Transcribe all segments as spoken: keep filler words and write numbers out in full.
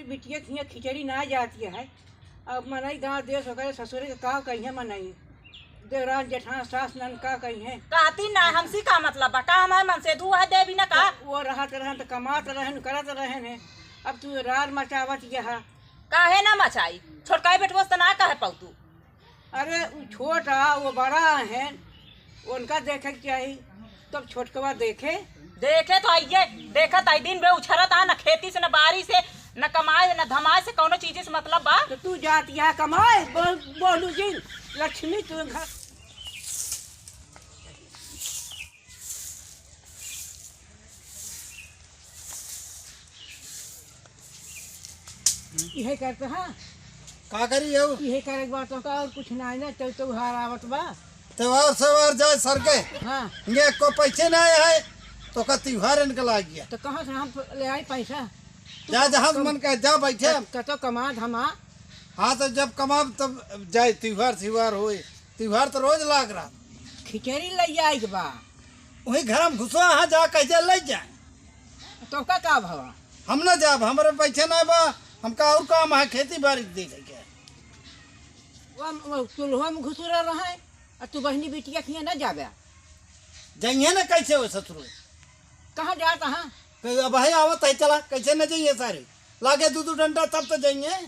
बिटिया के हियाँ खिचड़ी ना जाती है। अब मनई गाँव देश हो गए, ससुरे के का कहिए मनई, देवरान जेठान सास नन का कहिए। कहती ना, हमसी का मतलब बा? का हमारे मन से दुआ देवी ना का? तो वो रहत रहन तो कमात रहन, करत रहन है। अब तू रार मचावत यह। काहे ना मचाई? छोटकाई बेटवस तो ना कहे पाऊ तू। अरे, उ छोट आ, वो बड़ा है, उनका देखे के चाही, तब छोटकवा देखे। देखे तो आइए, देखत आई दिन बे उछरत आ, न खेती से, न बारी से, न कमाए, न धमाए से, कौनो चीज से मतलब बा। तो तू जात यहाँ कमाए, बोल, बोलू जी, लक्ष्मी तू घर। इहे करत हा। का करी हो? इहे करे के बात होता और कुछ ना है ना, चल त्योहार आवत बा। त्योहार सेवार जाए सर के। हाँ। ये को पैसे ना आए है, तो का त्योहार इनका लाग गया। तो कहाँ से हम ले आई पैसा? तू जा, जा, हम कम-, मन का जा बैठे। कत-, कतो कमा धमा। हाँ, तो जब कमाब तब जाए, त्योहार, त्योहार होए। त्योहार तो रोज लाग रहा। खिचड़ी ले जाए के बा। वही घर में घुसवा, हाँ, जा, कैसे ले जाए? तो का, का भवा? हम ना जाब, हमरे पैसे ना बा, हमका और काम है, खेती बाड़ी देखे के। वो, वो चूल्हा में घुसुरा रहे, और तू बहनी बिटिया किए ना जाबे? जइहे ना कैसे हो ससुरो? कहाँ जात हाँ? तो अब है आवत है, चला, कैसे न जइहे सारे? लागे दू दू डंडा तब तो जइहे।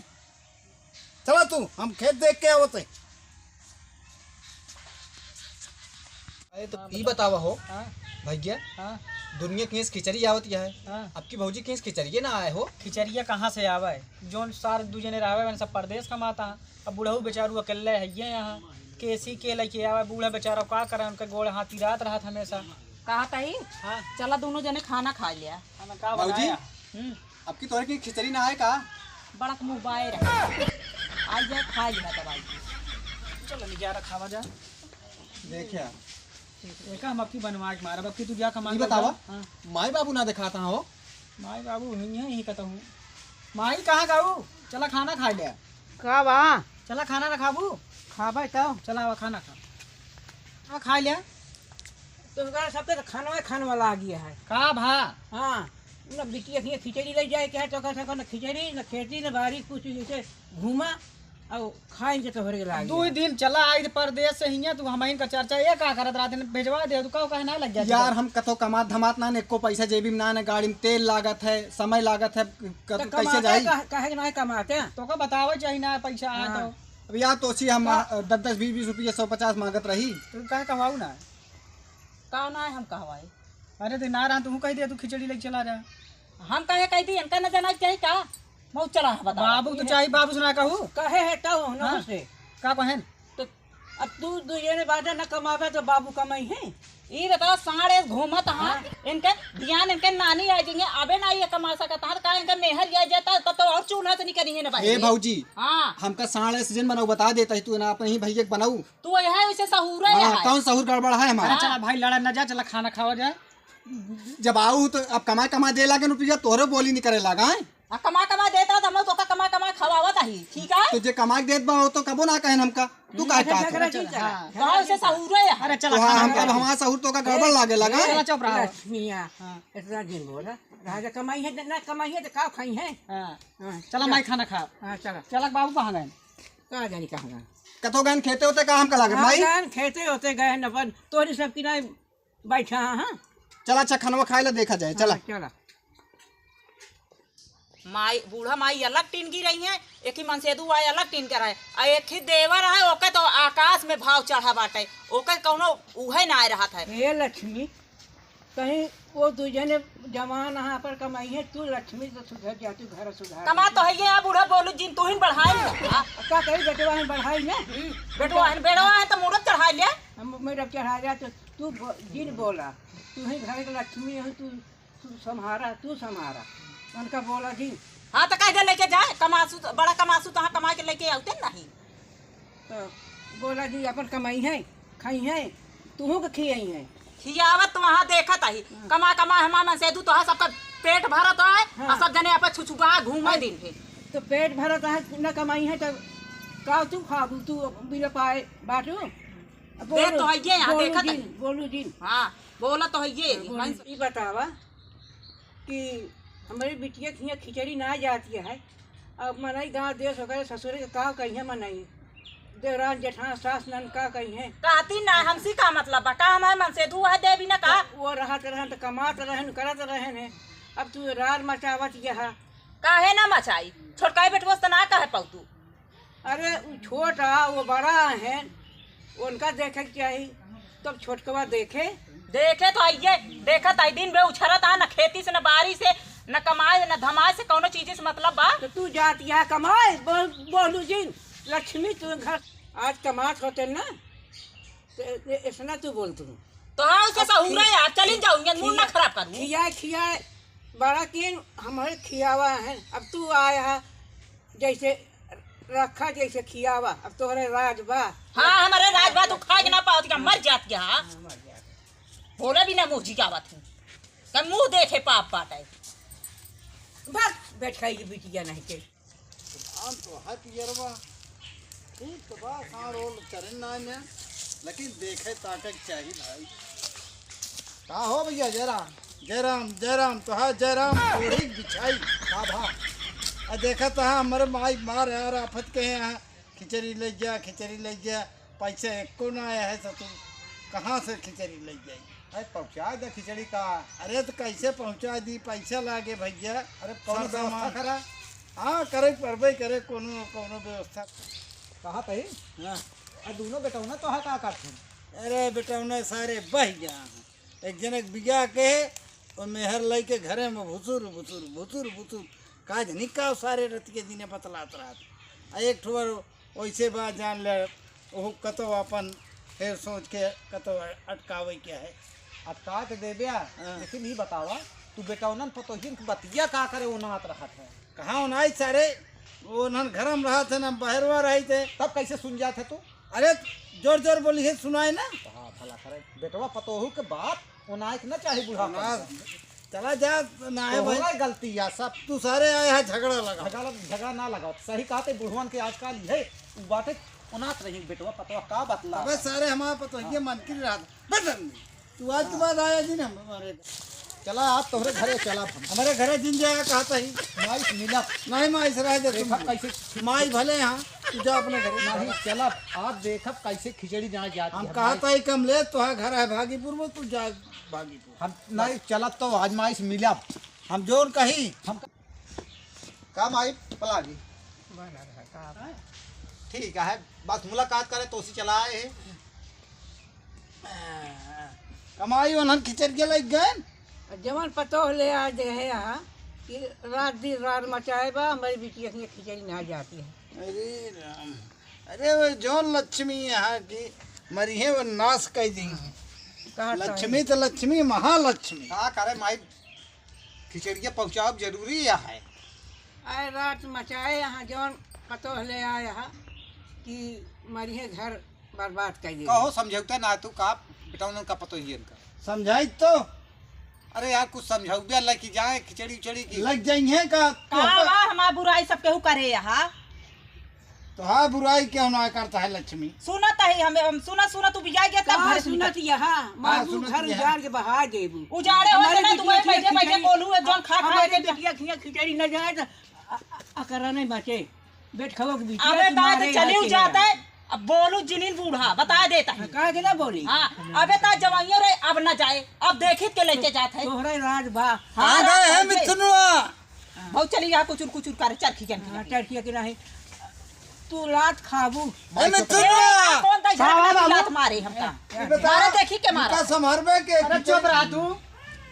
चला तू, हम खेत देख के आवत है। अरे तो ई बतावा हो, हाँ। भैया, हाँ। दुनिया केस खिचड़ी आवत है, हाँ। अब की भौजी केस खिचड़िए ना आए हो। खिचड़िया कहाँ से आवे? जौन सार दू जने रहवे, वन सब परदेस कमाता है। अब बुढ़ऊ बेचारू अकेले है ये यहाँ, केसी के लेके आवे, बूढ़ा बेचारा का करे, उनके गोड़ हाथ पिरात रहत हमेशा। कहा तही? हाँ। चला दोनों जने खाना खा लिया। खाना का भौजी? बनाया? हम्म। अब की तोहरे की खिचड़ी ना आए का? बड़क मुँह बाए रहे। आई जाए, खा लिया दवाई। चलो, निजारा खावा जा। देखिया। एका हम अब की बनवा के मारब, अब की तू जा कमा ई के बतावा, ला। हाँ। माई बाबू ना देखाता हो? माई बाबू हियाँ ही कतहूँ। माई कहाँ गाऊ? चला खाना खा ले। का बा? चला खाना ना खाबू? खाबे तो। चला आवा खाना खा। अब खा ले। तो ओकरा सबके तो खानवा खानवा लागी है। का भा? हाँ, न बिटिया के खिचड़ी ले जाए के है, तो ओकरा सबके न खिचड़ी, न खेती, न बारी, कुछ जैसे घूमा और खाए के तोहरे के लागी दू है। दिन चला आई परदेस से हियाँ, तू हमइन का चर्चा ये का करत रात में भेजवा दे, तू का कहे ना लग गया यार, तुझे? हम कतो कमात धमात ना, एको पैसा जेबी में ना, न गाड़ी में तेल लागत है, समय लागत है, क-, तो कैसे कमाते जाई? कह-, कहे के ना कमाते? तो का बतावे चाहिए ना पैसा आए हाँ। तो। अब यार तो सी हम का? दस दस बीस बीस रुपये सौ पचास मांगत रही। तो काहे कहवाऊ ना? का ना है हम कहवाई? अरे तो ना रहा, तू कह दिया, तू खिचड़ी लेके चला जा। हम काहे कह दी, इनका न जाना चाहिए का? मऊ चला है, बताओ। बाबू तो चाहिए, बाबू से ना कहू। कहे है तो उन्होंने हाँ। से। का कहेन? तो अब तू दू जने बाजा न कमावे तो बाबू कमाई है? ई बताओ, साढ़े घूमत हाँ, हाँ। इनके ध्यान इनके नानी आ जाएंगे, अबे ना ये कमा सकत हाँ, तो का इनके मेहर ये जाता तो, तो और चूल्हा से निकली है ना भाई। ए भौजी, हाँ। हमका साढ़े से जिन बनाऊ बता देता है तू ना, अपने ही भैया के बनाऊ। तू यह है, उसे सहूर है हाँ, है। कौन सहूर गड़बड़ है हमारा? अरे चला भाई, लड़ा न जा, चला खाना खावा जा। जब आऊ तो अब कमा कमा दे लागे रुपया, तोहरे बोली नहीं करे लागा, हैं? आ, कमा कमा देता तो हम लोग तो का कमा कमा खवावत ही, ठीक है? तो जे कमा के देत बा, वो तो कबो ना कहेन हमका। तू हम्म, काहे अच्छा, कहत झगड़ा हो? चल, चला। हाँ। कहाँ उसे सहूर है? अरे चला, तो हाँ, खाना हम, खा अब ले। हमारा सहूर तो का गड़बड़ ए, लागे लागा। चला चुप रहा। लक्ष्मिया, हाँ। इतना दिन बोला, राजा कमाई है, ना कमाई है तो का खाई है? हाँ। हाँ, चला चल। माई खाना खा। हाँ, चला। चला बाबू कहाँ गए? कहाँ जानी कहाँ गए? कतो गए खेते होते का हमका लागत हाँ, माई? गए खेते होते गए न अपन, तोहरी सब की नहीं बैठा, हाँ। चला अच्छा खनवा खाए ला देखा जाए, चला। हाँ, चला। माई, बूढ़ा माई अलग टीन की रही है, एक ही मनसेदू आए अलग टीन के रहे, आ एक ही देवर है, ओके तो आकाश में भाव चढ़ा बाटे, ओके कौनो उहे ना आए रहत है। हे लक्ष्मी, कहीं वो दू जने जवान यहाँ पर कमाई है, तू लक्ष्मी तो सुधर जा, तू घर सुधार कमा जा। तो है ये, आ बूढ़ा बोलू जिन तू ही बढ़ाई ना। आ, का कही बेटवा है बढ़ाई ना? हम्म, बेटवा है, बेटवा है तो मूरत चढ़ा ले। हम मेरा चढ़ा जा तो तू बो-, जिन बोला, तू ही घर के लक्ष्मी हो, तू तू सम्हारा, तू सम्हारा। उनका बोला जी। हाँ, तो कह दे लेके जाए, कमासू तो, बड़ा कमासू तो हाँ कमा के लेके आउते नहीं। तो बोला जी, अपन कमाई है, खाई है, तुहू के खियाई है। खियावत तो वहाँ देखत आई, हाँ। कमा कमा हमार मनसेदू तो हाँ सबका पेट भरत आए, हाँ। और सब जने अपन छुछुपा घूमे हाँ। दिन भर। तो पेट भरत आए, न कमाई है तो का तू खाबू, तू बिल पाए बाटू? अब दे बोलू, तो है ये, यहाँ बोलू देखत जिन, है। बोलू जिन। हाँ, बोला तो है ये, हाँ, बोलू। हंस- ई बतावा, कि हमरे बिटिया के हियाँ खिचड़ी ना जाती है, अब मनई गाँव देस हो गए, ससुरे के का कहिए मनई, देवरान जेठान सास नन का कहिए। कहती ना, हमसी का मतलब बा? का हमारे मन से धुआ देवी ना का? तो वो रहत रहन तो कमात रहन, करत रहन है। अब तू रार मचावत यह। काहे ना मचाई? छोटकाई बेटवा से ना कहे पाऊ तू। अरे उ छोट आ, वो बड़ा है, उनका देखे के चाही, तब छोटकवा देखे। देखे तो आइए, देखत आई दिन बे उछरत आ, न खेती से, न बारी से, न कमाए, न धमाए से, कौनो चीज से मतलब बा। तो तू जात यहाँ कमाए, बोल, बोलू जिन, लक्ष्मी तू घर आज कमात होते ना, तो ए-, ए-, ऐसना तू बोल तू। तो हाँ, उसे अब सहूरा खी-, यार, चलिन जाओ, ये मूड ना खिया-, खराब करूँ। खिया, खिया, बड़ा किन हमारे खियावा है, अब तू आया है, जैसे रखा जैसे खियावा, अब तोहरे राज बा। हाँ, हमारे राज बा, तू खाए के ना पावत, क्या मर जात क्या? हाँ, मर जात। बोले भी ना मुँह जिगावत हूँ, क्या मुँह देखे पाप बाटे। बस बैठ खाई की बिटिया नहीं के। हम तो है पियरवा, ठीक तो बा, साँड़ ओल चरन ना में, लेकिन देखे ताके के चाही भाई। का हो भैया जयराम? जयराम, जयराम, तो है जयराम, ओढ़ी बिछाई, का भा? आ देखा तो है, हमरे माई मार यार आफत कहे हैं, खिचड़ी ले जा, खिचड़ी ले जा, पैसा एको ना आया है ससुर, कहाँ से खिचड़ी ले जाई? अरे पहुँचा दे खिचड़ी का। अरे तो कैसे पहुँचा दी, पैसा लागे भैया। अरे कौनो सब व्यवस्था सामान करा। हाँ, करे परबे करे कोनो, कोनो व्यवस्था। कहा तही? हाँ। आ दोनों बेटौना तो है का करत हैं? अरे बेटौना सारे बह गया। एक जने के बिया के, और मेहर लइके घरे में भुसुर, भुसुर, भुसुर, भुसुर। का जनी का सारे रतिये दिने बतलात रहत। आ एक ठो और वैसे बा जान ले, ओहू कतौ अपन फेर सोच के कतौ अटकावे के है। अटका के देबे आ, हाँ। लेकिन ई बतावा, तू बेटौनन पतोहियन के बतिया का करे ओनात रहत है? कहाँ ओनाई सारे, ओनहन घरम रहत है ना बहरवा रही थे। तब कैसे सुन जात है तू? अरे जोर जोर बोली है सुनाए ना। तो हाँ भला करे, बेटवा पतोहू के बात ओनाए के ना चाही बूढ़ा ना, पर। चला जा, ना है भाई। तोहरा गलती या सब। तू सारे आए है झगड़ा लगा। झगड़ा, झगड़ा ना लगाओ। सही कहते बुढ़वन के आजकल ये उ बाटे ओनात रही बेटवा पतवा का बतला। अबे सारे हमारे पतोहिए मन की रहत। बदल नहीं। तू आज के बाद आया जी ना हमारे। चला आप तोहरे घरे चला हम। हमारे घरे जिन जाएगा कहता ही। माई से मिला। नहीं माई से रह जा तुम। देखा कैसे माई भले यहाँ, तू जा अपने घरे। नहीं चला, आप देखब कैसे खिचड़ी ना जाती हम है। कहता ही कम ले, तो घर है भागीपुर में, तू जा भागीपुर। हम नहीं चलत तो आज माई से मिलब। हम जोन कही। हम का माई पलागी? बना रहा का? ठीक है, बस मुलाकात करे तो उसी चला आए हैं। कमाई उन्हन खिचर के लग गए। जवन पतोह ले आ दे है यहाँ कि रात दिन रार मचाए बा, हमारी बिटिया के खिचड़ी ना जाती है। अरे राम, अरे वो जौन लक्ष्मी यहाँ की मरी है, वो नाश कर दी। कहाँ लक्ष्मी तो लक्ष्मी, महालक्ष्मी। का करे माई, खिचड़िया पहुँचाब जरूरी है। आए रात मचाए यहाँ जौन पतोह ले आए हा कि मरिहे घर बर्बाद कर दे। कहो समझौता ना तू का बेटा उन्हन का पतोहियन का। समझाई तो। अरे यार कुछ समझौबे लग जाए खिचड़ी उचड़ी की। लग जाइए का? का बा हमार बुराई सब केहू करे यहाँ? तो हाँ बुराई क्यों ना करता है लक्ष्मी? सुनत है हमें, हम सुना सुना तू बिया गया तब का घर से सुनत निकल। यहाँ? हाँ, मानू सुनत घर यहाँ। उजाड़ के बहा देबू। उजाड़े हो हमारे तो ना तू बिटिया बैठे खिया बैठे खिचड़ी, बोलू है, जौन खा खा हमारे के बिटिया खिया खिचड़ी न जाए तो अ-, अ-, अकरा नहीं बचे। बैठ खाओ के बिटिया अबे तू ता मारे तो चली आके जाता है। है। अब बोलू जिनिन बूढ़ा, बता देता है। हाँ, काहे के ना बोली? हाँ, अबे ता जवाइयों रे अब ना जाए, अब देखित के लेके जात है। तोहरे राज बा। हाँ, आ गए हैं राज बा। मिथुनवा। बहुत चली यहाँ कुचुर कुचुर करे चरखी जन हाँ, चरखिया के नहीं। तू लात खाबू। ए, मिथुनवा। ए, कौन ता झाड़ का लात मारे हमका? ये बता, मारे देखी के मारा। इनका संभालबे के अरे चुप रहा तू।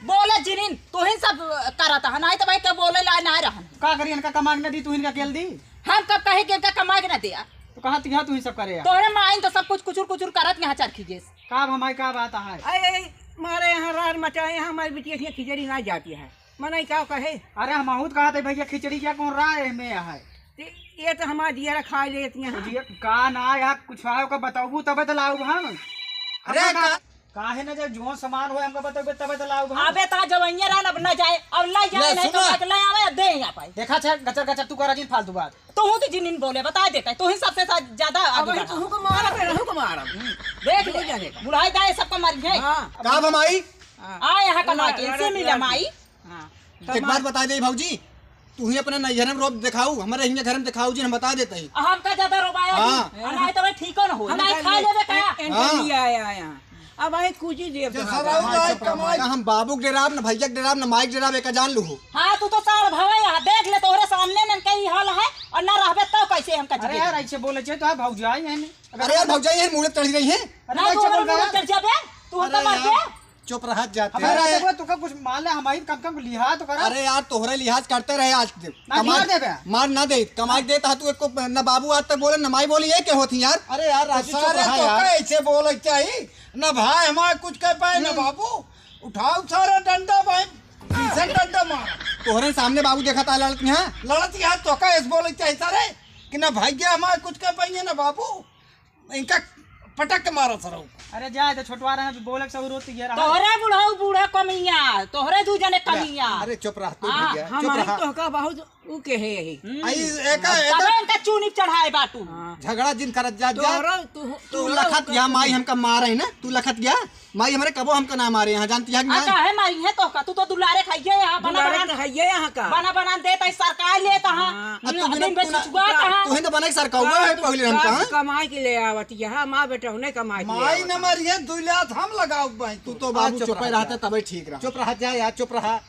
बोले जिनिन, तू ही सब करत है, नहीं तो भाई के बोले ला ना रहन। का करी इनका कमा के ना दी, तू इनका केल दी? हम कब कहे कि इनका कमा के ना दिया? तो कहा तू यहाँ तू ही सब करे यार। तोहरे माइन तो सब कुछ कुचुर कुचुर करत यहाँ चरखी गेस। का अब हमारी का बात है? अरे, अरे, मारे यहाँ रार मचाए, यहाँ हमारी बिटिया खिचड़ी ना जाती है। मनई का कहे? अरे हम बहुत कहा थे भैया खिचड़ी क्या कौन राय में है? ते ये तो हमार जियरा खा लेती हैं। तो जिया का ना यार कुछ आयो का बताऊबू तबे तो लाऊब हम। अरे अपना का का-, काहे ना जब जोन सामान होए हमका बताऊबे तबे तो लाऊब हम। अबे ता जवैया रहन अब ना जाए, अब ले जाए ले नहीं तो सुना। बात ले आवे अब दे यहाँ पाई। देखा छे गचर गचर तू करा जिन फालतू बात। तू हूँ तो जिन इन बोले बता देता है, तू ही सबसे सा-, ज्यादा आगे अब बढ़ा। तू को मारा, मैं रहू को मारा। हम्म, देख ले, जाने का। बुढ़ाई दाए सबका मर गए। हाँ। का भमाई? हाँ। आ यहाँ कमा के, इसे मिला माई। हाँ। एक बात बता दे भौजी, तू ही अपने नैहर में रोब देखाऊ, हमरे हियाँ घर में देखाऊ जी, हम बता देत ही। हमका ज्यादा रोबाया हाँ। जी, और नहीं तो भाई ठीको न हो, हम नहीं खा लेबे का? एन-, एनका हाँ। लिए आया, आया। अब भाई कुछ ही देर ये तो तक सरऊ आता है। भाई चुप रहो, कमाई। ना हम बाबू के डेराब, ना भैया के डेराब, ना माई के डेराब, एका जान लू हो। हाँ, तू तो सार भवे यहाँ, देख ले तोहरे सामने न कई हाल है, और ना रहबे तो कैसे हमका अरे जिए यार, देबे? ऐसे बोले छे तो आप भौजाई हैं नहीं। अरे यार, भौजाई है, मुड़े चढ़ी रही है। अरे ना, भाई, तू चुप हमारे रहो। मुड़े चढ़ जाबे, तू हमका अरे मार यार, दे। चुप रहा जाते। अबे अरे देखो, तू का कुछ मान ले, हमारी कम कम लिहाज तो करा। अरे यार, तोहरे लिहाज करते रहे आज। ना कमाई मार देबे। मार ना दे, कमाई देता तू एक को न बाबू आज तक बोले, न माई बोली, ये क्या होती यार? अरे यार, राजू, चुप सारे रहा तो यार। का ऐसे बोले चाहिए? न भाई हमारे कुछ कह पाए, न हम्म। बाबू। उठाओ सारा डंडा भाई, पीछे डंडा मार। तोहरे सामने बाबू देखा था लड़त यहाँ। लड़त यहाँ तो का ऐसे बोले चाहिए सारे कि न भाई हमारे कुछ कह पाइए, न बाबू। इनका पटक के मारो सरऊ। अरे जाए तो छोटवा रहे, बोले के सहूर होती है, रहा। तोहरे बुढ़ऊ बूढ़ा कमिया, तोहरे दू जने कमिया। अरे चुप रह तू हाँ, भैया, चुप हमारे रहा। तोहका बहुत ऊ के है यही। हम्म। आई एका, तबे एका इनका चूनी चढ़ाए बाटू। हाँ। झगड़ा जिन करत जात जा। तोहरा, तू, तू तू लखत गया, माई हमका मारे है ना, तू लखत गया, माई हमरे कबो हमका ना मारे यहाँ, जानती है कि आ, ना? काहे मारी है तोहका? तू तो दुलारे खाइए यहाँ, बना दुलारे बना, तो खाइए यहाँ का। बना बना देत है, सरकार लेत है। हाँ। अब तू हम्म, बिना दिन भर तू ना, चुचुआत है। तू ही तो बना के सरकार हुआ है पहले हमका, हाँ? कमाई के ले आवत, यहाँ माँ बेटा उन्हें कमाई के ले माई आवत। न मरिए, दुई लात हम लगाऊ भाई। तू तो बाबू आ, चुप चुप रह रहता जा। तबे ठीक रहा। चुप रह जा यार, चुप रहा।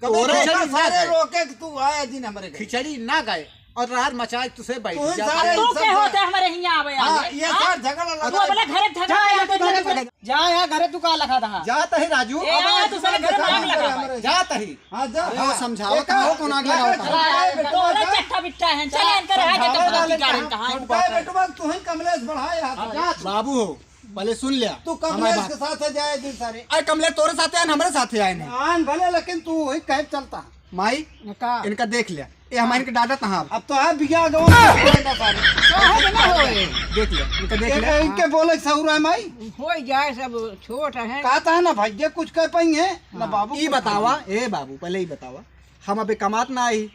कबे तोरे देखा खिचड़ी सारे ना रोके कि तू आया दिन हमरे घर। खिचड़ी ना गए और रार मचाए तुसे बैठ तू ही जा। सारे तू सब के होते हमरे हियाँ आवे हाँ, आवे? ये हाँ? सार झगड़ा तू लगा। अपने घरे झगड़ा जा, लगा जा, दे। जा, जा, जा, यहाँ घरे तू का लखा था? जात ही राजू। ए, अब आया, तू सारे घर में आग लगा। जात ही। हाँ, जा। अरे, हाँ। समझाओ, एक कहो कौन आग एक लगाओ, एक कहो। छोटका है बेटवा, तोरे जा। चट्टा बिट्टा है, चले इनकर समझाओ आगे तो वाले बाकी गाड़ी कहाँ? कहाँ है? छोटका है बेटवा, तू ही कमलेश बढ़ाए हाथ हाँ, में। जा। बाबू हो, पहले सुन लिया तू हमारी कमलेश बात। के साथ है, जाए दिन सारे। अरे कमलेश तोरे साथ आए, हमरे साथ आए नहीं। आन भले, लेकिन तू वही कहे चलता। माई, का? इनका देख लिया, ये हमारे इनके डांटत हाँ। अब तो है बिया गवा सारे। काहे के ना होए? देख लिया, इनका देख एक लिया। इनके बोले सहूर है माई। हो जाए, सब छोट है। कहता है ना भाई, ये कुछ कर पाई है, ना हाँ, बाबू ई कुछ बतावा, कर पाई। ए बाबू, पहले ई बतावा, हम अबे कमात ना आई,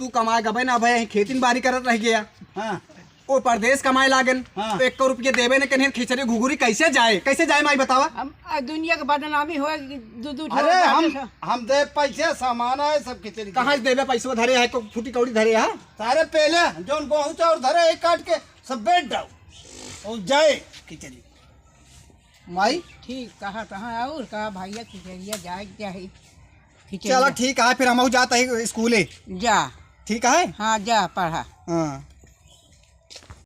तू कमाए गबे ना भए, खेती बाड़ी करत रह गया। हाँ। ओ परदेस कमाए लागेन, हाँ। तो एको रुपया देबे न कन्हे, खिचड़ी घुघुरी कैसे जाए, कैसे जाए माई बतावा? हम, आ, दुनिया के बदनामी होए कि दू, दू ठो अरे बाटे हम, सा। हम दे पैसे, सामान आए, सब खिचड़ी कहाँ से देबे पैसवा धरे है, को फूटी कौड़ी धरे है? सारे पहले जौन गोहूँ चाउर धरे है काट के सब बेच डाओ और जाए खिचड़ी। माई? ठीक कहा तहाँ और कहा भैया खिचड़िया जाए के चाही। खिचड़िया। चलो ठीक है, फिर हमहू जात ही स्कूले। जा। ठीक है? हाँ, जा पढ़ा। हाँ।